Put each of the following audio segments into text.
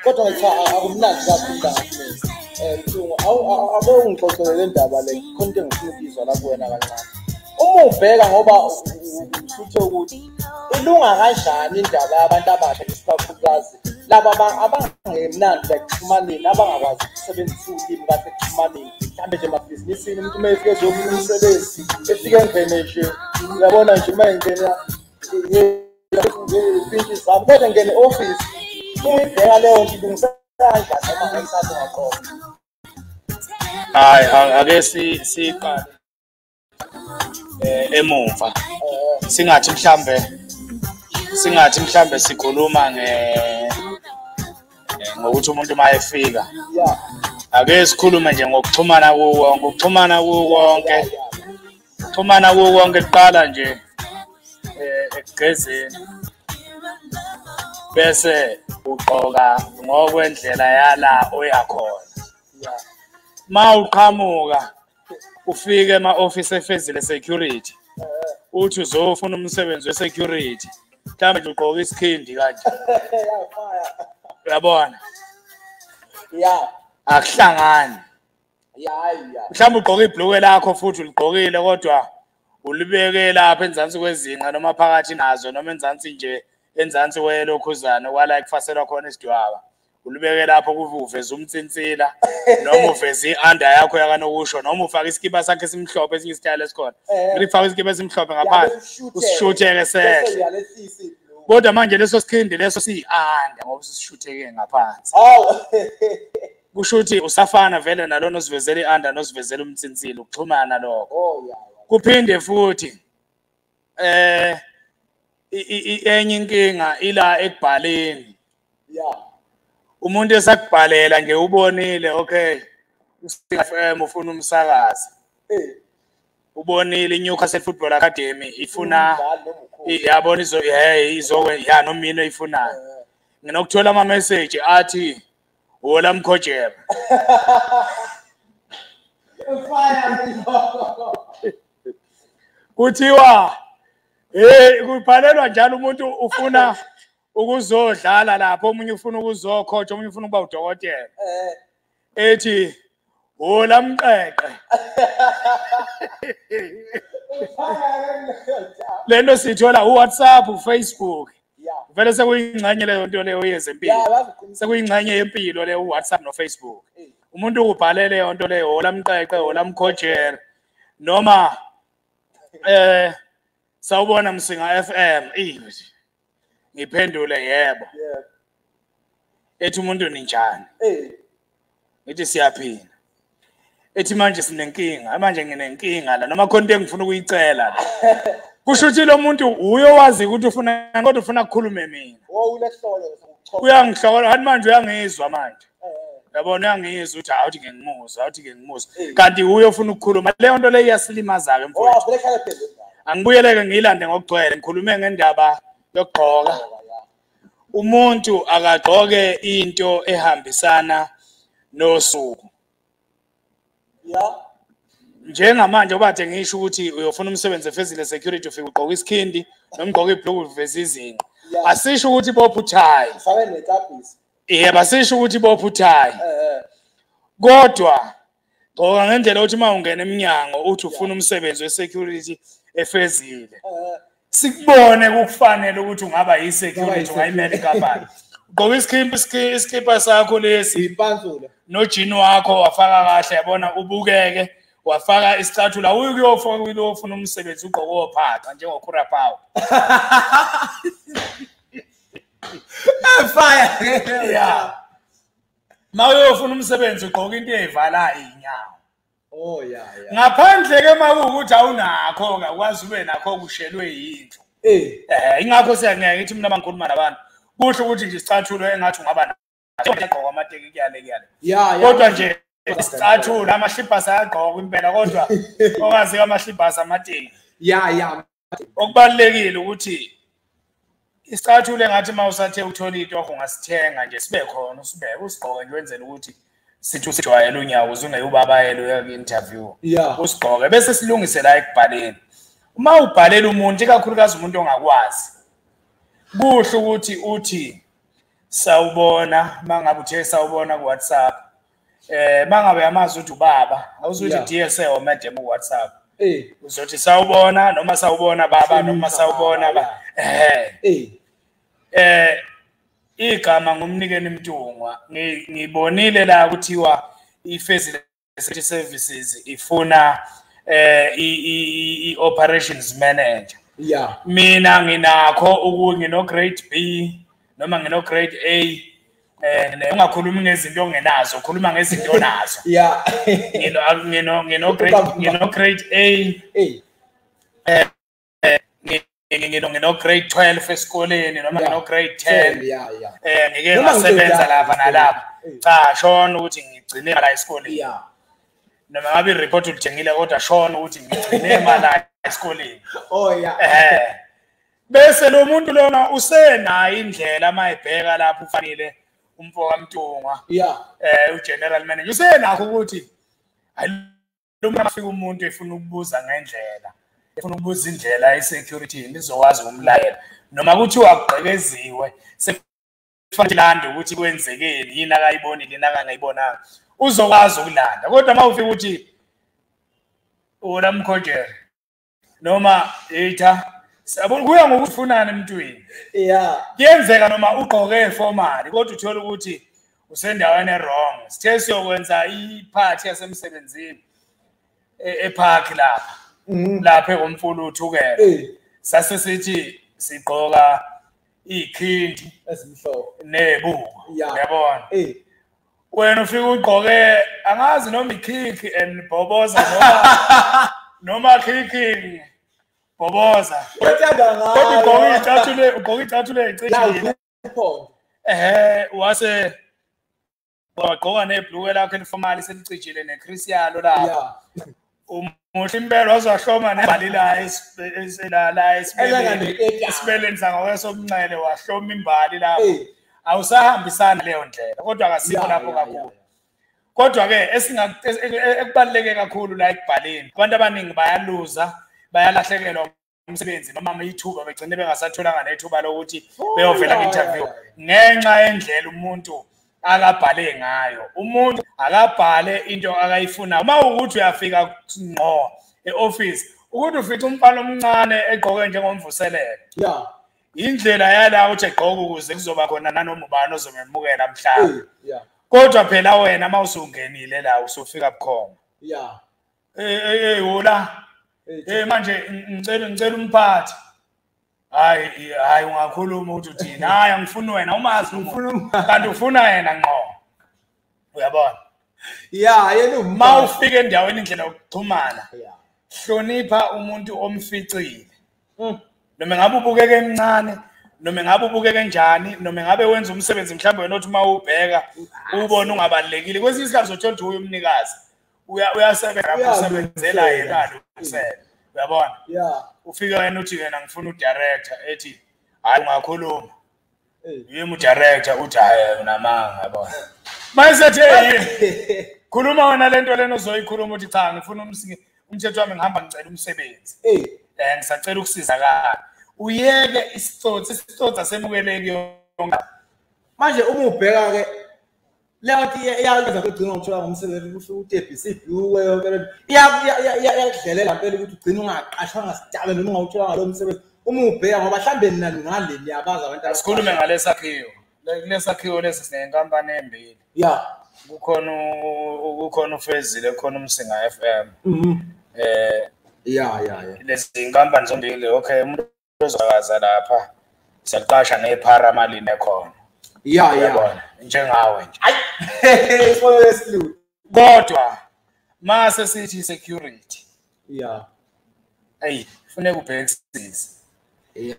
Kodwa ngithi akumnandi kakhulu Mhlungu, ake ungixoxele le ndaba le, khona into engifuna ukuyizwa la kuwena kancane. Uma ubheka ngoba usuthe ukuthi ilunga kanjani indaba yabantu abasha isikakhulukazi laba abangemnandi ekuxhumaneni, abangakwazi ukusebenzisa ulimi kahle ekuxhumaneni, mhlawumbe nje emabhizinisini umuntu uma efike ezofuna umsebenzi efike engene nje, uyabona nje uma engena iy'mpintshi zami kodwa ngene e-ofisi uyibheka leyo nto ilungiseka kanjani noma ngayisathi ungaqoka? Hayi, ake siqale emuva, singathi mhlambe sikhuluma ngokuthi umuntu uma efika, ake sikhulume nje ngokuxhumana kuwo, ngokuxhumana kuwo konke, kuxhumana kuwo konke kuqala nje ekugezeni, bese ugqoka ngokwendlela yala oyakhona. Ma uqhamuka ufike ema-office eFezile Security, uthi uzofuna umsebenzi we-security, mhlawumbe nje ugqoke isikhindi kanje, uyabona, akuhlangani. Mhlawumbe ugqoke ibhulukwe lakho futhi uligqokile kodwa ulibeke lapha enzansi kwezinqa noma phakathi nazo noma enzansi nje enzansi kwelokhuzana kwala ekufaselwa khona isidwaba, ulibeke lapho uveze umtsintsila noma uveze i-under yakho yakanokusho noma ufake iskipa sakhe esimhlophe, esinye isitayela esikhona ngifake iskipa esimhlophe ngaphansi usishutheke sehle, kodwa manje leso sikhindi leso siyi-under ngoba usishutheke ngaphansi. Kusho ukuthi usafana vele nalona osivezela i-under nosivezela umtsintsila, ukuxhumana lokho. Kuphinde futhi enye inkinga ila ekubhaleni. Umuntu esakubhalela nje ubonile, okay, uSinga FM ufuna umsakazi, ubonile iNewcastle Football Academy ifuna, yabona izo hey izokwe ya noma yini oyifunayo. Nginokuthola ama message athi wola mkhojela. Kuthiwa hey kubhalelwa njalo umuntu ufuna ukuzodlala lapho, omunye ufuna ukuzocoach, omunye ufuna ukuba udokotela, ethi wola mqeqe. Lento sithola uWhatsApp, uFacebook, vele sekuyingxenye leyo nto leyo yezempilo, sekuyingxenye yempilo leyo uWhatsApp noFacebook. Umuntu ukubhalele leyo nto leyo, wola mqeqe, wola mkhojela, noma sawubona Msinga FM, ngiphendule yebo. Ethi umuntu ninjani? Ngithi siyaphila. Ethi manje sinenkinga, manje nginenkinga la noma khona into engifuna ukuyicela la. Kusho ukuthi lo muntu uyowazi ukuthi ufuna kodwa ufuna ukukhulume mina. Uyangihlola, hathi manje uyangizwa manje. Yabona uyangizwa ukuthi awuthi ngingimuzwa, awuthi ngingimuzwa. Kanti uye ufuna ukukhuluma. Leyo nto leyo iyasilimaza ke mfowethu. Angibuyeleke ngiyilande ngokugcwele, ngikhulume ngendaba yokugqoka. Umuntu akagqoke into ehambisana nosuku. Njengamanje obade ngisho ukuthi uyofuna umsebenzi eFezile Security ufike ugqoka isikhindi noma ugqoke ibhulukwe uveze izinqa. Asisho ukuthi bopha uthayi. Ufake nekapisi. Yebo, asisho ukuthi bopha uthayi. Kodwa gqoka ngendlela ukuthi uma ungena eminyango uthi ufuna umsebenzi we-security eFezile, sikubone kukufanele ukuthi ungaba yi-security, ungayimela inkampani. Ugqoka iskipa sakho lesi, ipantsula nojini wakho wafaka kahle, yabona ubukeke, wafaka isicathulo, awuyi kuyofuna umsebenzi ugqoke ophaqa njengokhura power. Fire. Yeah. Ma uyofuna umsebenzi ugqoka into evala inyawo. Oh yeah yeah. Ngaphandle ke makuwukuthi awunakho ke akwazi ube nakho kushelwe yinto. Ingakho siyangeke ngithi mina mangikhuluma nabantu kuhle ukuthi nje isicathulo engathi ungaba naso ugqoka amateki kuyale kuyale. Yeah yeah. Kodwa nje isicathulo amahlibhasi ayagqoka impela kodwa ongazi amahlibhasi amateki. Yeah yeah. Okubalekile ukuthi Isicathulo engathi mawusathe uthola itoho ungasithenga nje sibe khona usibeke usigqoke nje wenzele ukuthi sithi usijwayele unyawo uzungeyubabayele uya ku-interview. Usigqoke bese silungise la ekubhaleni. Uma ubhalela umuntu ikakhulukazi umuntu ongakwazi, kuhle ukuthi uthi sawubona, mangabe uthe sawubona ku WhatsApp, mangabe yamazi ukuthi ubaba, awuzuthi dear sir or madam ku WhatsApp. Uzothi sawubona noma sawubona baba noma sawubona ba. Igama ngumnikeni Mntungwa. Ngibonile la kuthiwa iFezile Security Services ifuna i-operations manager. Mina nginakho ukuthi ngino grade B noma ngino grade A. Ungakhulumi ngezinto ongenazo, ukhuluma ngezinto onazo. Ngino grade A. Ngino grade 12 esikoleni noma ngino grade 10. Ngike ngasebenza lapha nalapha. Cha, shona ukuthi ngigcine la esikoleni. Noma ngabe i-report ulithengile kodwa shona ukuthi ngigcine mala esikoleni. Bese lo muntu lona usenayo indlela mayibheka lapho ufanele umfo kaMntungwa. U-general manager usenakho ukuthi lo mafika umuntu efuna ukubuza ngendlela, efuna ukubuza indlela ye-security nizokwazi ukumlayela noma kuthiwa kugqekeziwe sefanele ukuthi kwenzekeni yini akayibonile yini akangayibonanga, uzokwazi ukulanda. Kodwa uma ufika ukuthi wona mkhojere noma etha sabona kuya ngokufunana emntwini. Kuyenzeka noma ugqoke formal kodwa uthola ukuthi usendaweni wrong. Sithe siyokwenza iphathi yasemsebenzini epark lapha lapha ekomfula uThukela, sase sithi sigqoka ikhindi ezimhlophe nebuko, uyabona. Wena ufika ugqoke angazi noma ikhikhi and bhoboza noma khikhi bhoboza, kodwa ugqoke icathulo ecijile wase wagqoka nebhluke lakho eliformal selicijile necris yalo lapha. Umuhle impela wazohloma nembali la esibeleni sangakwesobunxele, wahloma imbali lapho. Awusahambisana leyo ndlela, kodwa akasikho lapho kakhulu. Kodwa ke ekubaluleke kakhulu la ekubhaleni, abantu abaningi bayaluza, bayalahlekelwa umsebenzi noma ithuba, begcine bengasatholanga nethuba lokuthi beyovela ku-interview ngenxa yendlela umuntu akabhale ngayo. Umuntu akabhale into akayifuna. Uma ukuthi uyafika ngqo e-office, ukuthi ufica umfana omncane egqoke njengomvuselelo. Indlela yala ukuthi egqoke ukuze kuzoba khona nanoma ubani ozomemukela mhlawumbe. Kodwa phela wena uma usungenile la usufika bukhoma. Hola. Manje ngicela umphathi. Hayi hayi ungakhuluma ukuthi uthini. Hayi angifuni wena, umazi ufuna kanti ufuna yena ngqo. Uyabona? Yena uma ufika endaweni indlela yokuxhumana, hlonipha umuntu omficile. Noma ngabe ubukeke emncane, noma ngabe ubukeke njani, noma ngabe wenza umsebenzi mhlawumbe wena othi uma ubheka ubone ungabalekile. Kwesinye isikhathi uzothola ukuthi uye umnikazi uyasebenza usebenzela yena lo. Uyabona? Ufika wena uthi wena ngifuna udirector, ethi hayi ungakhuluma. Yimi udirector uthi hayi unamanga, yabona. Mayesethi khuluma wena lento lena ozoyikhuluma uthi cha ngifuna umthetho wami ngihamba ngicela umsebenzi. Ngisacela ukusizakala. Uyeke isitsotsi, isitsotsi asemukeleki yonke. Manje uma ubheka ke leyo nto iyayenza ugcina ngothola ngomsebenzi ufike utebhise ibhluwe yonke lento iyakudlelela impela ukuthi ugcine ungaqashwanga sidala noma ungawutholanga lo msebenzi. Uma ubheka ngoba mhlambe nina ngale niyabazi abantu. Asikhulume ngalesakhiwo. Kulesakhiwo lesi sinenkampani embili. Kukhona uFezile, kukhona uMsinga FM. Lezi inkampani zombili, okay, umuntu ozakaza lapha siyaqasha ngephara malini ekhona. Njengawe nje. Isibonelo esilu. Kodwa mase sithi security. Funeka ubhekisise.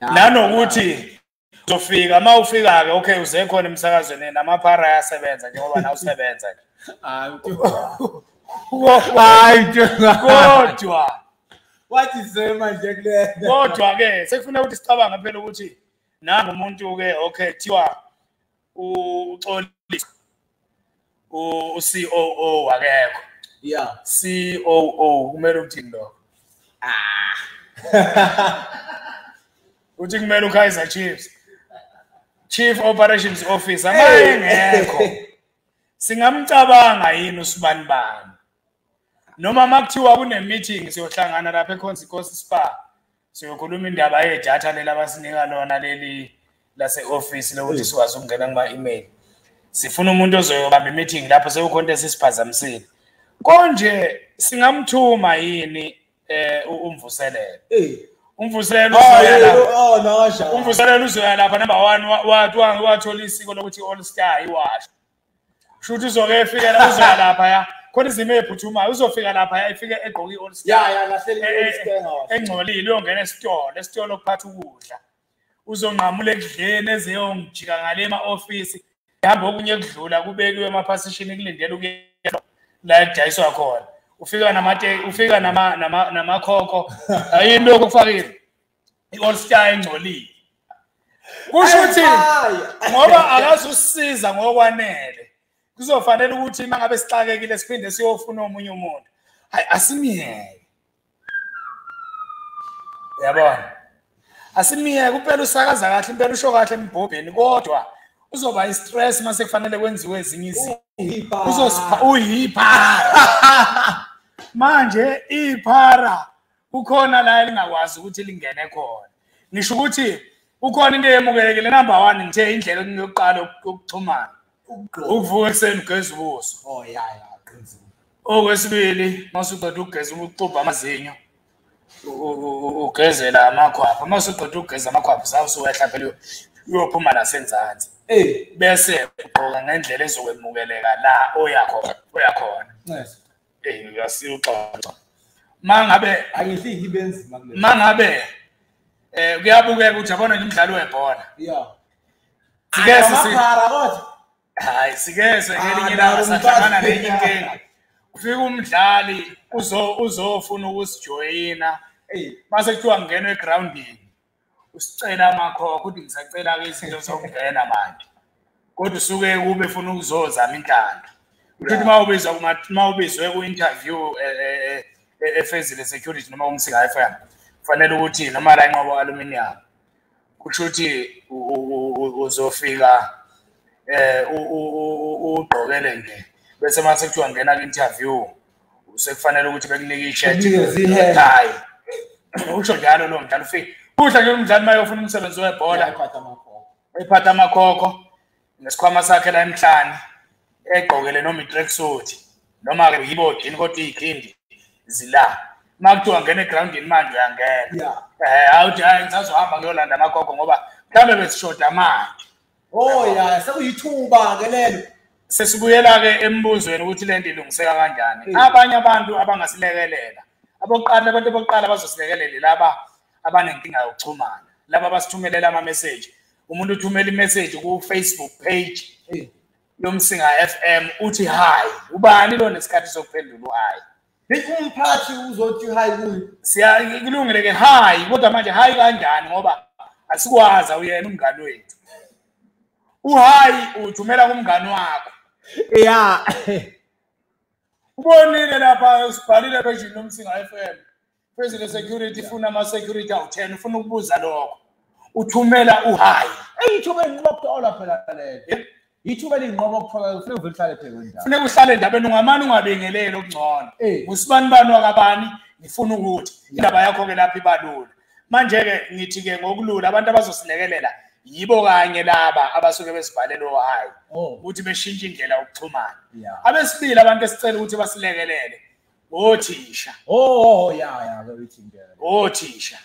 Nanokuthi uzofika uma ufika ke okay uze khona emsakazweni namaphara ayasebenza njengoba nawe usebenza nje. Kodwa wathi sema nje kule. Kodwa ke sekufuneka ukuthi sicabange phela ukuthi Nangu umuntu ke okay kuthiwa uXolisa u-COO akekho. Yeah. COO kumele ukuthini lokho? Uthi kumele uKaizer Chiefs. Chief Operations Officer mayengekho. Singamcabanga yini usibanibani? Noma makuthiwa kune meeting siyohlangana lapha eConsequence Spa. Siyokhuluma indaba yedatha leli abasinika lona leli lase office lokuthi sikwazi ukungena kuma email. Sifuna umuntu ozoyobamba meeting lapho sekukhona esisiphazamisile. Konje singamthuma yini umvuselelo? Umvuselelo uzoya. Umvuselelo uzoya lapha number 1 wathola isiko lokuthi All Star iwasho. Shuthi uzoke efika la uzoya lapha ya. Khona izimo eziphuthumayo uzofika lapha efike egqoke i-All Star. Ya lahleli i-All Star engawasho. Engcolile uyongena esitolo okuphatha ukudla. Uzonqamula ekudleni ezeyongijika ngale ema-office. Hamba okunye kudlula kubekiwe emaphasishini kulindele ukuya la ekudayiswa khona. Ufika ufika namakhokho. Ayini lokho kufakile. I-All Star engcolile. Kusho ukuthi ngoba akazusisiza ngokwanele. Kuzofanele ukuthi mangabe sixakekile siphinde siyofuna omunye umuntu. Hayi asimiyeke. Yabona. Asimiyeke kuphela usakaza kahle impela usho kahle embhobheni kodwa uzoba i-stress mase kufanele kwenziwe ezinye izinto. Uzosipha uyiphara. Manje iphara kukhona la elingakwazi ukuthi lingene khona. Ngisho ukuthi ukhona into eyemukelekile number 1 ngithe indlela yokuqala ukuxhumana. Ukuvuka ekuseni ugeza ubuso. Oh ya qinisile. Okwesibili masuqeda ukugeza uxubha amazinyo ugezela amakhwapha. Masuqeda ukugeza amakhwapha sawusuwehla phela uyophuma nasenzansi. Bese ugqoka ngendlela ezokwemukeleka la oyakhona oyakhona. Yes. Uyasiuxoxa. Mangabe angihliki benzima kule. Mangabe kuyabukeka ukuthi yabona nje umdlalo webhola. Yeah. Sike hayi sike ngelinye ilanga sahlangana nenye inkinga. Ufika umdlali uzofuna ukusijoyina. Mase kuthiwa ngena egroundini. Usicela amakhokho ukuthi ngisacela ke izinto zokungena manje. Kodwa usuke kube ufuna ukuzozama inhlanhla. Uthi mawubizwa mawubizwe ku interview eFezile Security noma uMsinga FM kufanele ukuthi noma la inqobo aluminium. Kusho ukuthi uzofika ugqokele nje bese mase kuthiwa ngena ku-interview usekufanele ukuthi bekunike i-shirt hayi usho njalo lo mdlalo ufike kuhle nje umdlali mayofuna umsebenzi webhola ephatha amakhokho nesikhwama sakhe la emhlane egqokele noma i-tracksuit noma ke yibo jini kodwa iyikhindi zila makuthiwa ngena egroundini manje uyangena awuthi hayi ngisazohamba ngiyolanda amakhokho ngoba mhlawumbe besishoda manje. Oh ya sekuyithuba ke lelo. Sesibuyela ke embuzweni ukuthi lento ilungiseka kanjani. Abanye abantu abangasilekelela. Abokuqala abantu bokuqala bazosilekelela laba abanenkinga yokuxhumana. Laba abasithumelela ama message. Umuntu uthumela imessage ku Facebook page yoMsinga FM uthi hi. Ubani lo nesikhathi sokuphendula uhi? Umphathi uzothi hi kuyo. Siya kulungile ke hi kodwa manje hi kanjani ngoba asikwazi uyena umngani wethu. Uhayi uthumela kumngani wakho. Yeah. Ubonile lapha usibhalile page noMsinga FM. President Security ufuna ama security awu10 ufuna ukubuza lokho. Uthumela uhayi. Ithuba elinqoba ukuthola phela lelo. Ithuba elinqoba ukuthola kufuneka uvele uhlale phezu kwendaba. Kufuneka uhlale endabeni ungamane ungabingeleli okungcono. Usibani bani wakabani ngifuna ukuthi indaba yakho ke lapha ibalula. Manje ke ngithi ke ngokulula abantu abazosilekelela yibo kanye laba abasuke besibhalele ohayi ukuthi beshintshe indlela yokuxhumana. Abesibili abantu esicela ukuthi basilekelele othisha. Oh ya ke indlela. Othisha.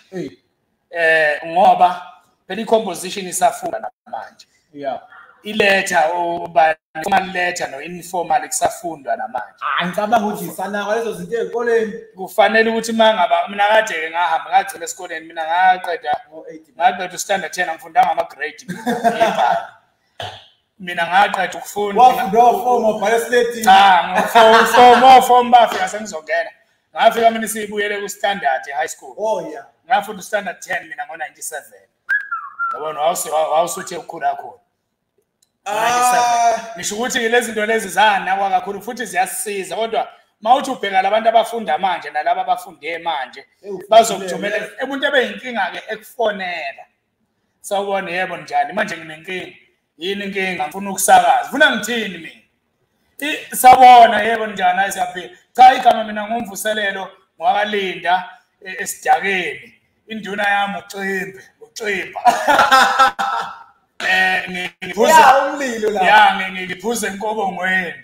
Ngoba phela i-composition isafunda namanje. Yeah. Iletha ubani formal letter no informal kusafundwa namanje. Ngicabanga ukuthi isanaka lezo zinto ezikoleni. Kufanele ukuthi mangaba mina kade ke ngahamba ngagcina esikoleni mina ngaqeda standard 10 ngifundanga ama grade mina. Mina ngaqeda ukufunda. Wafunda form wabhala slate. Cha, form bafika sengizongena. Ngafika mina sibuyele ku standard high school. Oh yeah. Ngafunda standard 10 mina ngo 97. Yabona wawusuthe ukukhula khona. Ngisho ukuthi lezi zinto lezi zanakwa kakhulu futhi ziyasisiza, kodwa mawuthi ubheka labantu abafunda manje nalabo abafunde manje bazokuthumela umuntu ebeyinkinga ke ekufonela. Sawubona, yebo njani, manje nginenkinga. Yini inkinga? Ngifuna ukusakaza. Ufuna ngithini mina? Sawubona, yebo njani, hayi siyaphila. Cha, igama mina ngumvuselelo ngwakalinda esidakeni. Induna yami uCimbe, uCimba. Ngiphuze umlilo la. Ya, ngiphuze enkobongweni.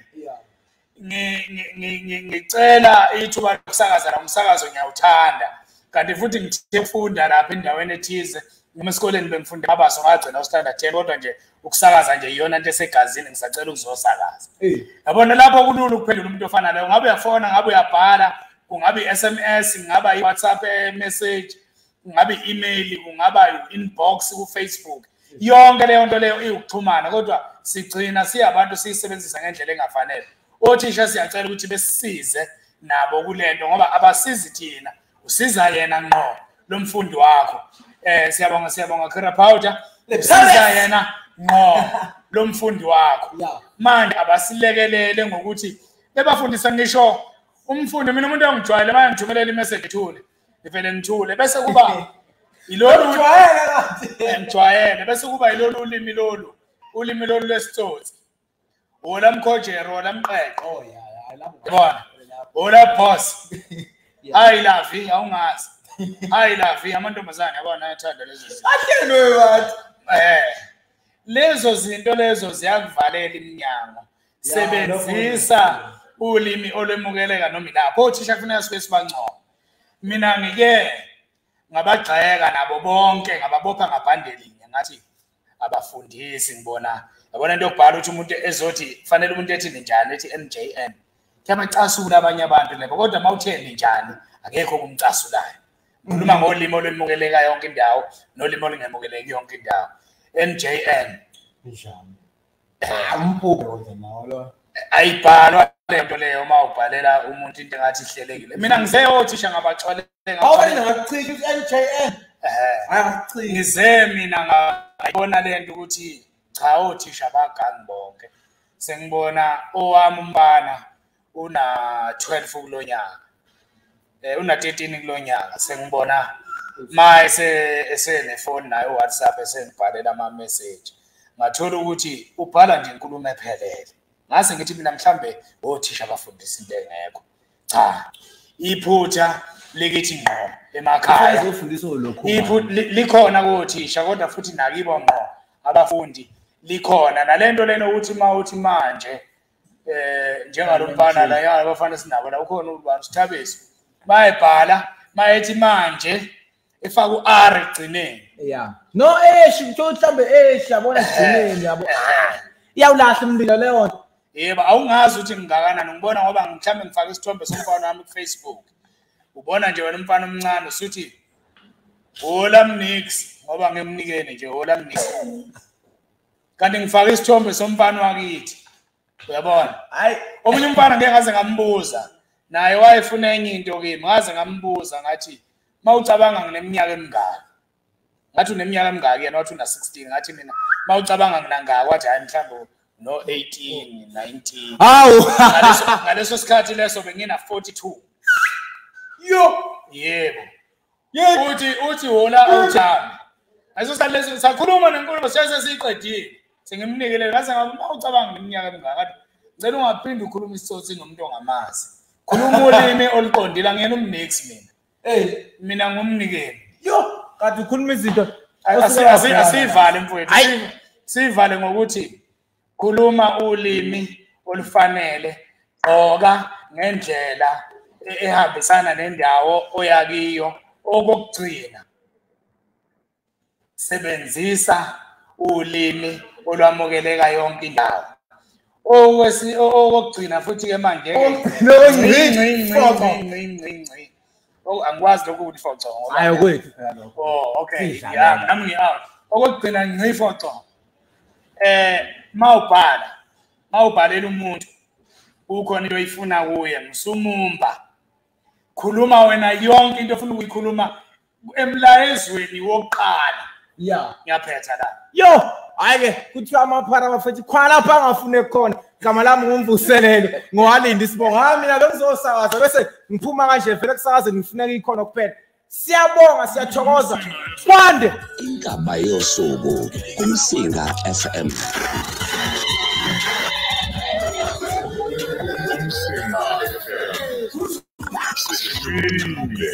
Ngicela ithuba lokusakaza la umsakazo ngiyawuthanda. Kanti futhi ngithe kufunda lapha endaweni ethize, noma esikoleni bengifunda abaso ngagcina u-standard 10, kodwa nje ukusakaza nje iyona into esegazini, ngisacela ukuzosakaza. Yabona lapho kulula ukuphendula umuntu ofana naye, ngabe uyafona, ngabe uyabhala, kungabe i-SMS, kungaba i-WhatsApp message, kungaba i-email, kungaba i-inbox ku-Facebook. Yonke leyo nto leyo iwukuxhumana, kodwa sigcina siyabantu siyisebenzisa ngendlela engafanele. Othisha siyacela ukuthi besisize nabo kulento, ngoba abasizi thina, usiza yena ngqo lo mfundi wakho. Siyabonga, siyabonga Kira Powder, usiza yena ngqo lo mfundi wakho. Manje abasilekelele ngokuthi bebafundisa ngisho umfundi. Mina umuntu engijwayele manje ngithumelela i-message ethule, ngivele ngithule bese kuba ilolu ngijwayele, bese kuba ilolu ulimi lolu, ulimi lolu lesitsotsi. Ola mkhojero, ola mqeqo. Oh yeah, yabona. Ola boss. Hayi lavi, awungazi. Hayi lavi, amantombazane yabona ayathanda lezo zinto. Ahlelwe wathi. Lezo zinto lezo ziyakuvalela iminyango. Sebenzisa ulimi olwemukeleka noma ilapho. Othisha kufuneka sibe sibancoma. Mina ngike ngabagxeka nabo bonke, ngababopha ngabhande linye, ngathi abafundisi ngibona yabona into yokubhala ukuthi umuntu ezothi fanele umuntu ethi ninjani ethi NJN. Kuyabacasula abanye abantu lebo, kodwa mawuthe ninjani akekho kumcasulayo. Ngikhuluma ngolimi olwemukeleka yonke indawo nolimi olungemukeleki yonke indawo. NJN. Njani? Umpupho nawo lo. Ayibhalwa lento leyo uma ubhalela umuntu into engathi ihlelekile. Mina ngize othisha ngabaxoleka. Awubona ngakuchitha ukuthi NJN. Ayakuchitha. Ngize mina ngayibona lento ukuthi cha othisha bagangi bonke. Sengibona owami umfana una 12 kulonyaka. Una 13 kulonyaka. Sengibona maye esenefoni nayo WhatsApp esengibhalela ama message. Ngathola ukuthi ubhala nje inkulumo ephelele. Ngase ngithi mina mhlambe othisha abafundisa into engekho. Cha, iphutha likithi ngqo emakhaya. Iphutha likhona kothisha kodwa futhi nakibo ngqo abafundi likhona. Nalento lena ukuthi mawuthi manje njengalomfana la yaba abafana sinabo la ukhona ubani Sithabiso. Bayebhala mayethi manje efaka uR egcineni. Yeah. No eshi uthola mhlambe eshi yabona egcineni yabo. Iyawulahla umlilo leyo nto. Yebo, awungazi ukuthi ngingakanani, ngibona ngoba mhlambe ngifaka isithombe somfana wami ku-Facebook. Ubona nje wena umfana omncane usuthi hola mnix, ngoba ngimnikene nje hola mnix. Kanti ngifaka isithombe somfana wakithi. Uyabona? Hayi, omunye umfana ngeke ngaze ngambuza. Naye wayefuna enye into kimi, ngaze ngambuza ngathi mawucabanga ngineminyaka emingaki? Ngathi uneminyaka emingaki yena wathi una 16, ngathi mina mawucabanga nginangaki, wathi hayi mhlambe no 18, 19. Hawu, ngaleso sikhathi leso bengina 42. Yo, yebo. Uthi hola awuthami. Ayiso leso sakhuluma nenkulumo sese siyiqedile. Sengimnikele ngase ngawucabanga ngeminyaka emingaka. Ngicela ungaphinde ukhuluma isitsotsi nomuntu ongamazi. Khuluma ulimi oluqondile, angiyena umnix mina. Mina ngumnikeli. Yo, kanti ukhuluma izinto. Asivale mfowethu. Sivale ngokuthi khuluma ulimi olufanele, gqoka ngendlela ehambisana nendawo oyakiyo. Okokugcina, sebenzisa ulimi olwamukeleka yonke indawo. Okokugcina futhi ke manje angikwazi lokhu ukuthi foco ngoba hayi kwethu phela lokho. Oh, okay. Yeah, nami ngi-out. Okokugcina ngci foco. Mawubhala, mawubhalela umuntu ukhona into oyifuna kuye, msumumba. Khuluma wena yonke into ofuna ukuyikhuluma emlayezweni wokuqala. Ya. Ngiyaphetha la. Yo, hhayi-ke kuthiwa amaphara abafethu khona lapha angafune khona. Igama lami nguMvuselelo ngowalinda isibongo. Hayi mina bengizosakaza bese ngiphuma kanje vele kusakazeni ngifuneka ikhono kuphela. Siyabonga, siyathokoza. Kwande. Inkaba yosuku kuMsinga FM. Umsinga FM. Sishile.